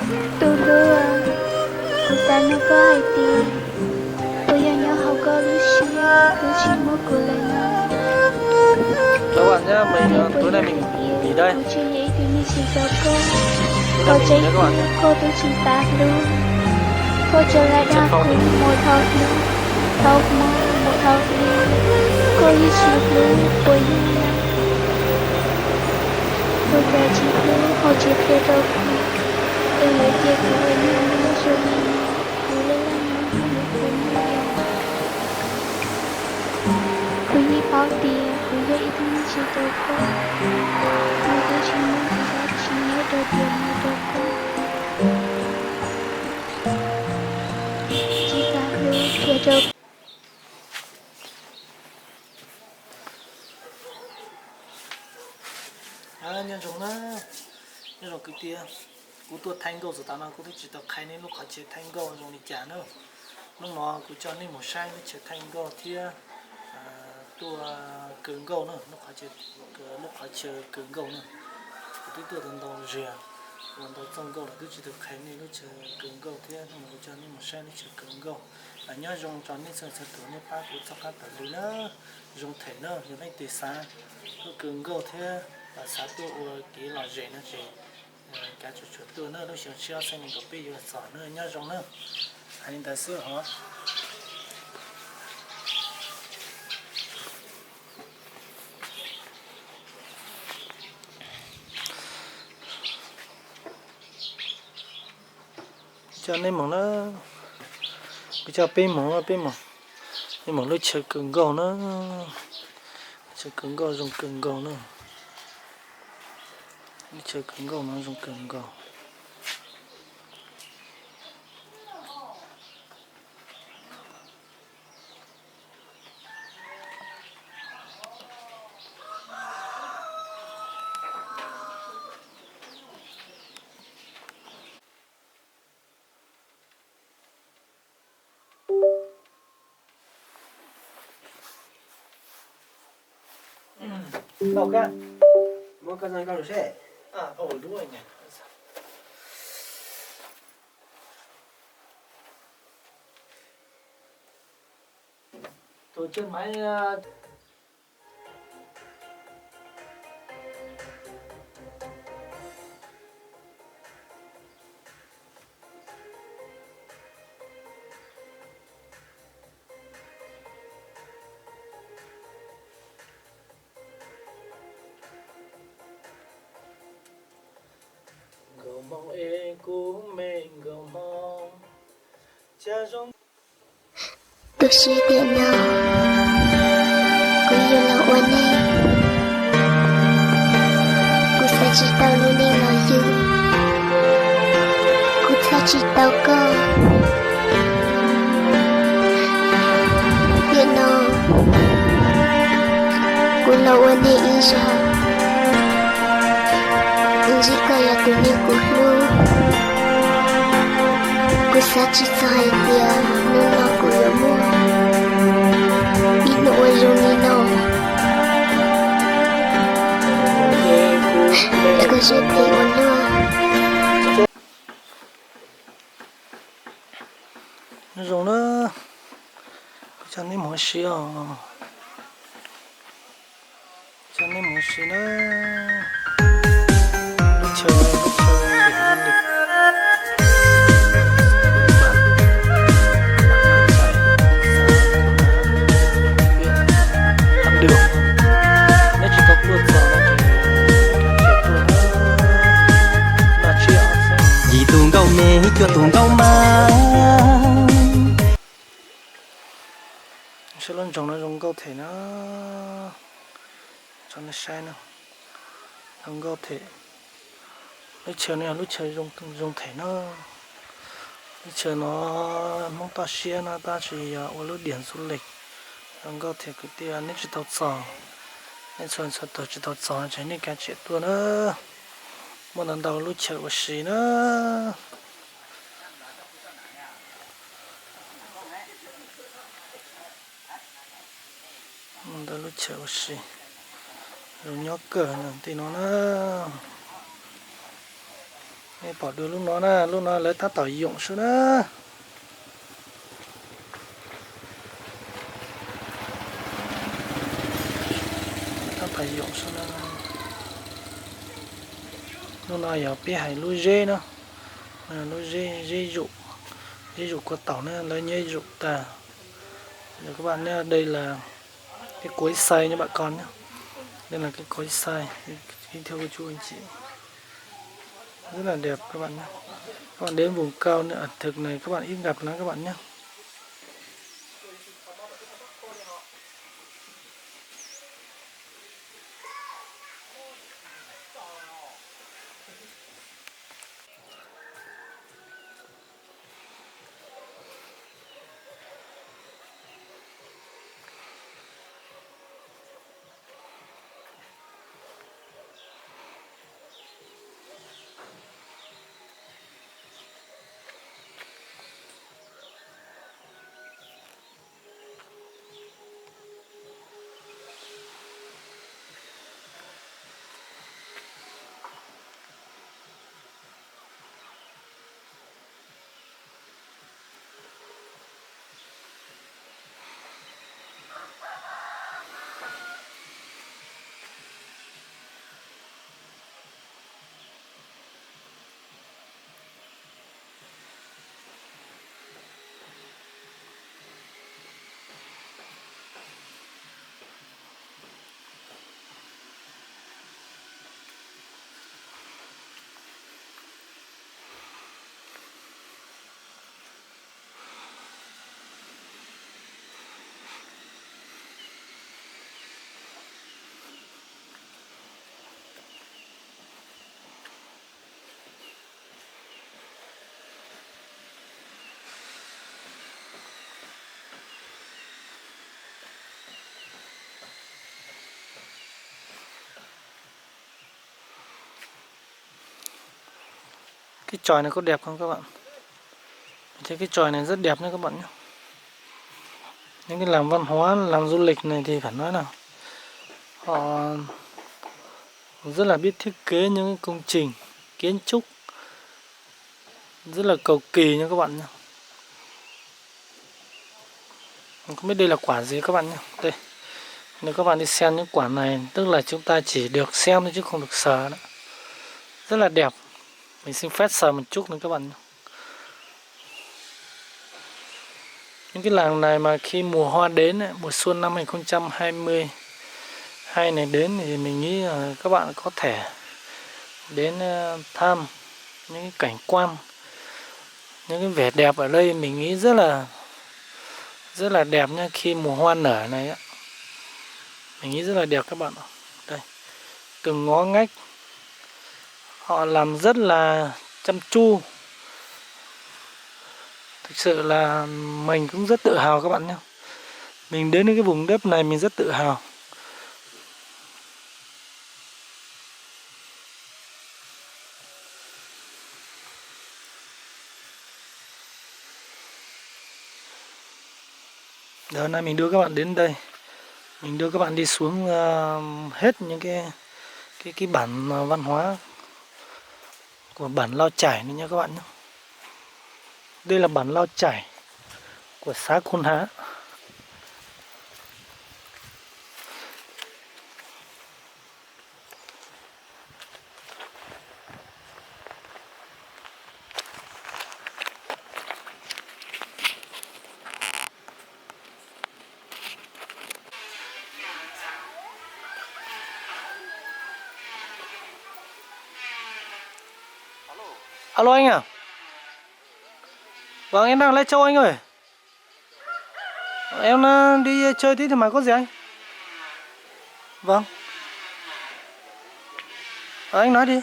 Tus hlub, kuv xav nug koj hais tias, puas yog nyob hauv koj lub siab twb tsis muaj kuv lawm no? Puas yog tias kuv tsis yog ib tug neeg tsis tau koj? Koj tseeb tiag koj twb tsis xav hlub, koj tsuas lam dag kuv mus dhau hnub dhau hmo mus dhau hli, koj yeej tsis hlub puas yog? Ua cas tsis hlub ho tsis qhia rau kuv, es yuav cia kuv ua neej nyob zoo li no, kuv laj laj nyob nyob li kuv nyob. Kuv yeej paub tias kuv yog ib tug neeg tsis tau koj, kuv twb tsis muaj dab tsi nyob rau tiam no rau koj. Tsis xav hlub qhia rau. Nyob zoo na, nyob zoo kwv tij. Kuv tuaj thaij nkauj txog tav no kuv twb tsis tau qhia nej lub qhov chaw thaij nkauj zoo li cas na. Hnub no kuv coj nej mus saib lub chaw thaij nkauj thiab tuaj kaw nkauj na, lub qhov chaw, lub qhov chaw kaw nkauj na. Kuv twb tuaj tau ntau zaus, ua ntau txoj nkauj los twb tsis tau qhia nej lub chaw kaw nkauj thiab hnub no kuv coj nej mus saib lub chaw kaw nkauj. Nyob zoo rau nej txhua txhua tus nej pab kuv txhawb qab taug lw na. Zoo them na, yog leej twg xav tuaj kaw nkauj thiab xav tuaj ua kev lom zem no ces kav tsum tsum tuaj na, lub xyoo tshiab ob txhiab nees nkaum peb yuav txog na, nyob zoo na. Hais li ntawd xwb os. Coj nej mus na, kuv coj peb mus, peb mus, peb mus lub chaw kaw nkauj na. Lub chaw kaw nkauj zoo kawg nkaus na. Lub chaw kaw nkauj no zoo kawg nkaus. Tus coj maiv. Nkauj Hmoob es kuv me nkauj Hmoob, cas zoo. Tus siab tiam no kuv yuav los ua neeg, kuv xav tsis tau lub neej los yug, kuv txhawj tsis tau koj. Tiam no kuv los ua neeg ib zaug, kuv ntsib koj yog tus neeg kuv hlub. Kuv xav tsis txog hais tias hnub no kuv yuav muaj ib hnub ua zoo li no. Koj siab phem ua luaj. Nyob zoo na, kuv coj neb mus ua si os. Coj neb mus ua si na. Lub chaw, lub chaw, neb tsis tau tuaj txog no ces yim tus nkauj me, cuaj tus nkauj mas. Saib lub nroog no zoo nkauj them na. Tso nej saib na, zoo nkauj them. Lub chaw no yog lub chaw zoo them na. Lub chaw no Hmoob toj siab no tab sis yog ua lub diam xu les. Zoo nkauj them kwv tij, neb tsis tau txog, neb txhua txhua tus tsis tau txog ces nej kav tsij tuaj na. Muaj ntau ntau lub chaw ua si na. Ntawm lub chaw ua si, zoo nyob kawg ntawm tej no na. Nej pom dua lub no na, lub no lawv tab tom yoom xwb na. Tab tom yoom xwb na. Lub no yog peb hais lub zeb na, lub zeb, zeb zum, zeb zum kua taum na, lawv nyob zum tag. Các bạn nhé, đây là cái cối xay nha bạn con nhé. Đây là cái cối xay. Kính thưa cô chú anh chị, rất là đẹp các bạn nhé. Các bạn đến vùng cao nơi ẩm thực này các bạn ít gặp lắm các bạn nhé. Cái chòi này có đẹp không các bạn? Thấy cái chòi này rất đẹp nha các bạn nhé. Những cái làng văn hóa, làng du lịch này thì phải nói là họ rất là biết thiết kế những cái công trình kiến trúc rất là cầu kỳ nha các bạn nhé. Không biết đây là quả gì các bạn nhé. Đây, nếu các bạn đi xem những quả này, tức là chúng ta chỉ được xem thôi chứ không được sờ nữa. Rất là đẹp. Mình xin phép sờ một chút nữa các bạn nhé. Những cái làng này mà khi mùa hoa đến ấy, mùa xuân năm hai không hai hai này đến thì mình nghĩ là các bạn có thể đến ờ, thăm những cái cảnh quan, những cái vẻ đẹp ở đây mình nghĩ rất là rất là đẹp nha khi mùa hoa nở này á. Mình nghĩ rất là đẹp các bạn ạ. Đây, từng ngõ ngách họ làm rất là chăm chu. Thực sự là mình cũng rất tự hào các bạn nhé. Mình đến với cái vùng đất này mình rất tự hào. Giờ hôm nay mình đưa các bạn đến đây, mình đưa các bạn đi xuống ờ, hết những cái cái cái bản ờ, văn hóa của bản Lao Chải này nha các bạn nhé. Đây là bản Lao Chải của xã Khuôn Há. Alo anh à. Vâng, em đang ở Lai Châu anh ơi. Em ờ, đi chơi tí thì mà có gì anh? Vâng. Ờ, anh nói đi.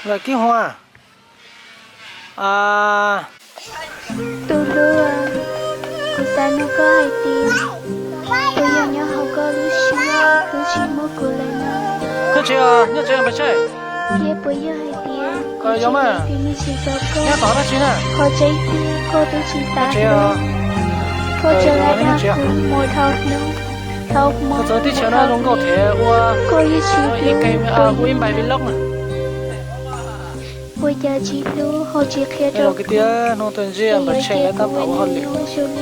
Loại kim hoa. À. Tus hlub, kuv xav nug koj hais tias, puas yog nyob hauv koj lub siab koj tsis muaj kuv lawm no? Thiab puas yog hais tias Yog mas, nyob tod dab tsi na? Qhov tseeb tiag koj twb tsis tas, koj tseem los dag kuv mus dhau hnub dhau hmo. Teb chaws no zoo nkauj thiab ua, koj yeej tsis hlub kuv ib npais vlog na. Ua cas tsis hlub ho tsis qhia rau kuv, hnub tuaj ntsib npawg Tsheej lawv tab tom ua hauj lwm.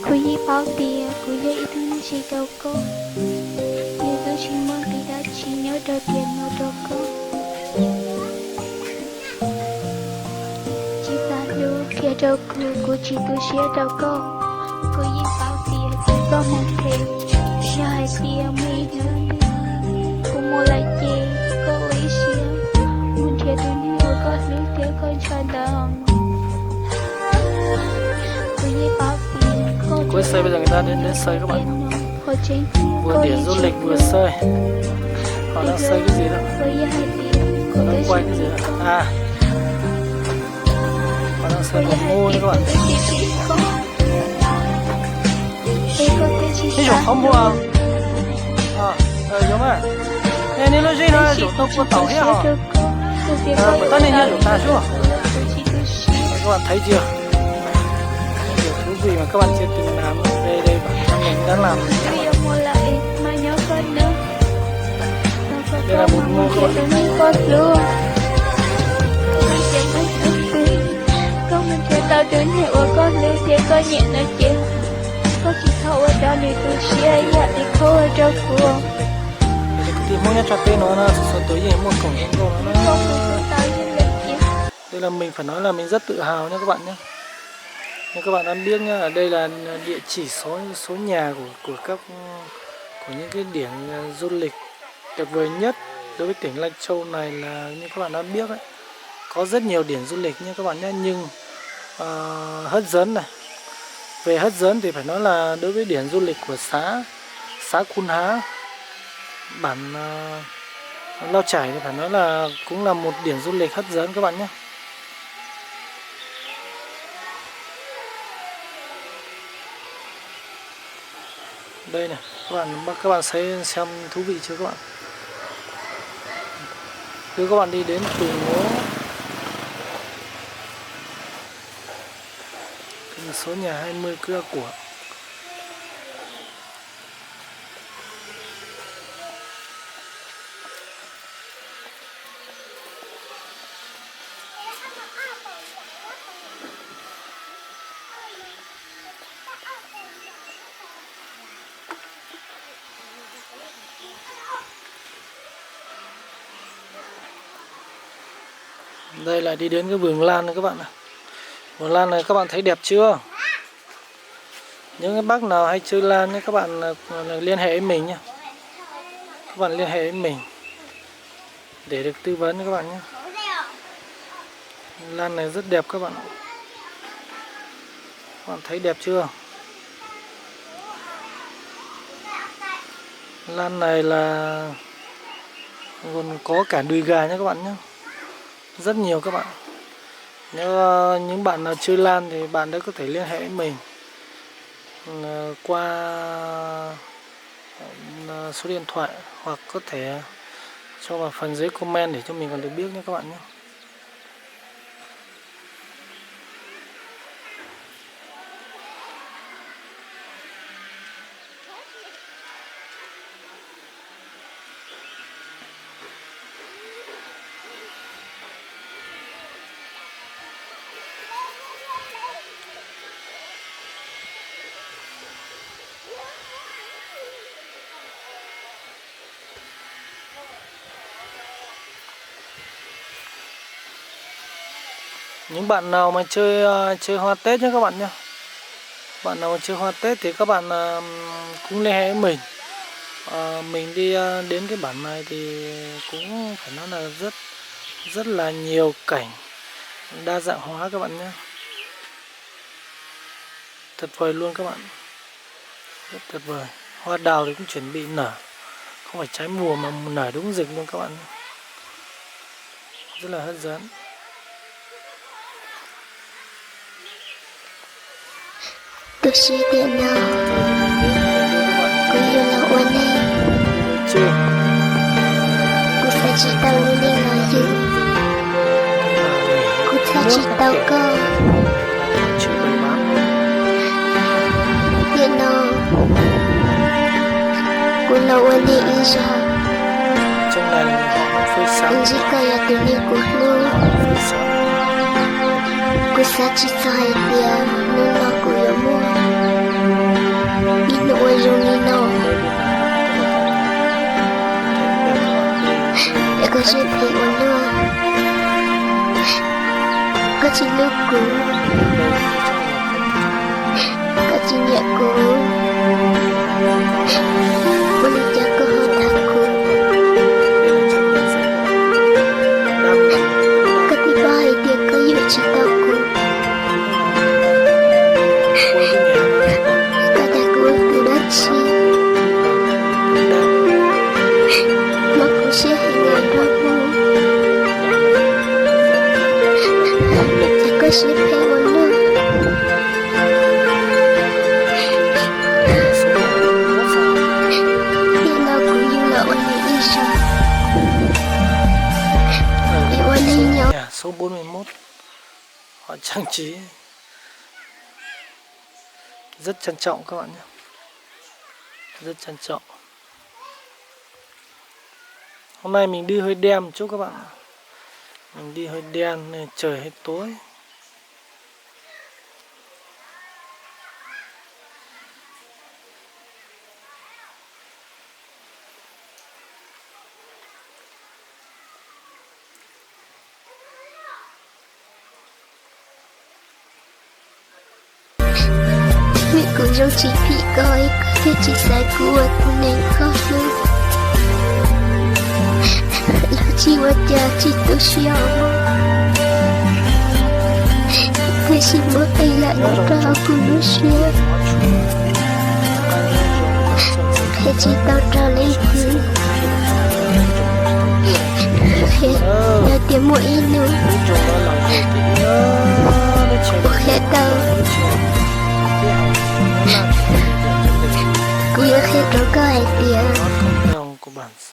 Kuv yeej paub tias kuv yog ib tug neeg tsis tau koj, yus twb tsis muaj nqis dab tsi nyob rau tiam no rau koj. Tsis xav hlub qhia rau kuv, kuv tsis tu siab rau koj. Kuv yeej paub tias tsis txoj hmoov phem, yog hais tias muaj ib hnub twg kuv mus lawm ces koj ua ib siab mus nrhiav tus neeg uas koj hlub thiab koj ntshaw ntawd. Kuv yeej paub tias koj, kuv xav peb tag đến đến Sơi các bạn. Điểm du lịch vừa Sơi. Họ đang xây cái gì đó? Họ đang quay cái gì đó? À. Họ đang xây một ngôi đấy các bạn. Ib zaug qhov muag. Yog mas. Ej, nej lub zeb no zaum tau kua taum thiab hos. Pab nej nyob zaum tag xwb. Các bạn thấy chưa? Điều thú vị mà các bạn chưa từng làm. Đây, đây, bạn đang làm. Đây là một ngôi các bạn. Koj mus nrhiav tau tus neeg uas koj hlub thiab koj nyiam no ces koj tsis txhob ua rau nws tu siab ib yam li koj ua rau kuv. Kwv tij Hmoob nyob tso teb no, txhua txhua tus yeej muaj khoom zoo nkauj no na. Đây là mình phải nói là mình rất tự hào nha các bạn nhé. Như các bạn đã biết nhá, đây là địa chỉ số số nhà của của các của những cái điểm ờ, du lịch tuyệt vời nhất đối với tỉnh Lai Châu này là như các bạn đã biết đấy. Có rất nhiều điểm du lịch nha các bạn nhé, nhưng ờ, hấp dẫn này. Về hấp dẫn thì phải nói là đối với điểm du lịch của xã xã Khuôn Há, bản ờ, Lao Chải thì phải nói là cũng là một điểm du lịch hấp dẫn các bạn nhé. Đây này, các bạn các bạn sẽ xem thú vị chưa các bạn? Đưa các bạn đi đến từng ngõ. Số nhà hai mươi Cưa Của. Đây là đi đến cái vườn lan này các bạn ạ. Vườn lan này các bạn thấy đẹp chưa? Những cái bác nào hay chơi lan nhé, các bạn ờ, liên hệ với mình nhé. Các bạn liên hệ với mình để được tư vấn các bạn nhé. Lan này rất đẹp các bạn ạ. Các bạn thấy đẹp chưa? Lan này là còn có cả đùi gà nhé các bạn nhé. Rất nhiều các bạn. Nếu ờ, những bạn nào chơi lan thì bạn đã có thể liên hệ với mình ờ, qua ờ, số điện thoại hoặc có thể cho vào phần dưới comment để cho mình còn được biết nhé các bạn nhé. Những bạn nào mà chơi ờ, chơi hoa Tết nhé các bạn nhé. Bạn nào mà chơi hoa Tết thì các bạn ờ, cũng liên hệ với mình. Ờ, mình đi ờ, đến cái bản này thì cũng phải nói là rất rất là nhiều cảnh đa dạng hóa các bạn nhé. Tuyệt vời luôn các bạn. Rất tuyệt vời. Hoa đào thì cũng chuẩn bị nở. Không phải trái mùa mà nở đúng dịp luôn các bạn. Rất là hấp dẫn. Tus siab tiam no, kuv yuav los ua neej. Kuv xav tsis tau lub neej los yug, kuv xav tsis tau koj. Tiam no kuv los ua neeg ib zaug, kuv ntsib koj yog tus neeg kuv hlub. Kuv xav tsis txog hais tias hnub no kuv yuav muaj ib hnub ua zoo li no. Es koj siab phem ua luaj, koj tsis hlub kuv, koj tsis nyiam kuv, ua li cas koj ho tham kuv? Koj twb paub hais tias koj yuav tsis tau kuv, koj dag kuv tus dab tsi? Mob kuv siab heev los nrog kuv, es koj siab phem ua luaj. Tiam no kuv yug los ua neeg ib zaug, es ua neeg nyob. Số bốn mươi mốt, họ trang trí rất trang trọng các bạn nhé. Rất trang trọng. Hôm nay mình đi hơi đen một chút các bạn ạ. Mình đi hơi đen nên trời hơi tối. Vim kuv zoo tsis phim koj, koj thiaj tsis xaiv kuv ua tus neeg koj hlub. Los tsis ua cas tsis tu siab, tiam sis muab qhia lam nyob rau hauv kuv lub siab. Qhia tsis tau rau leej twg, qhia yog tias muaj ib hnub kuv qhia tau, kuv yuav qhia rau koj hais tias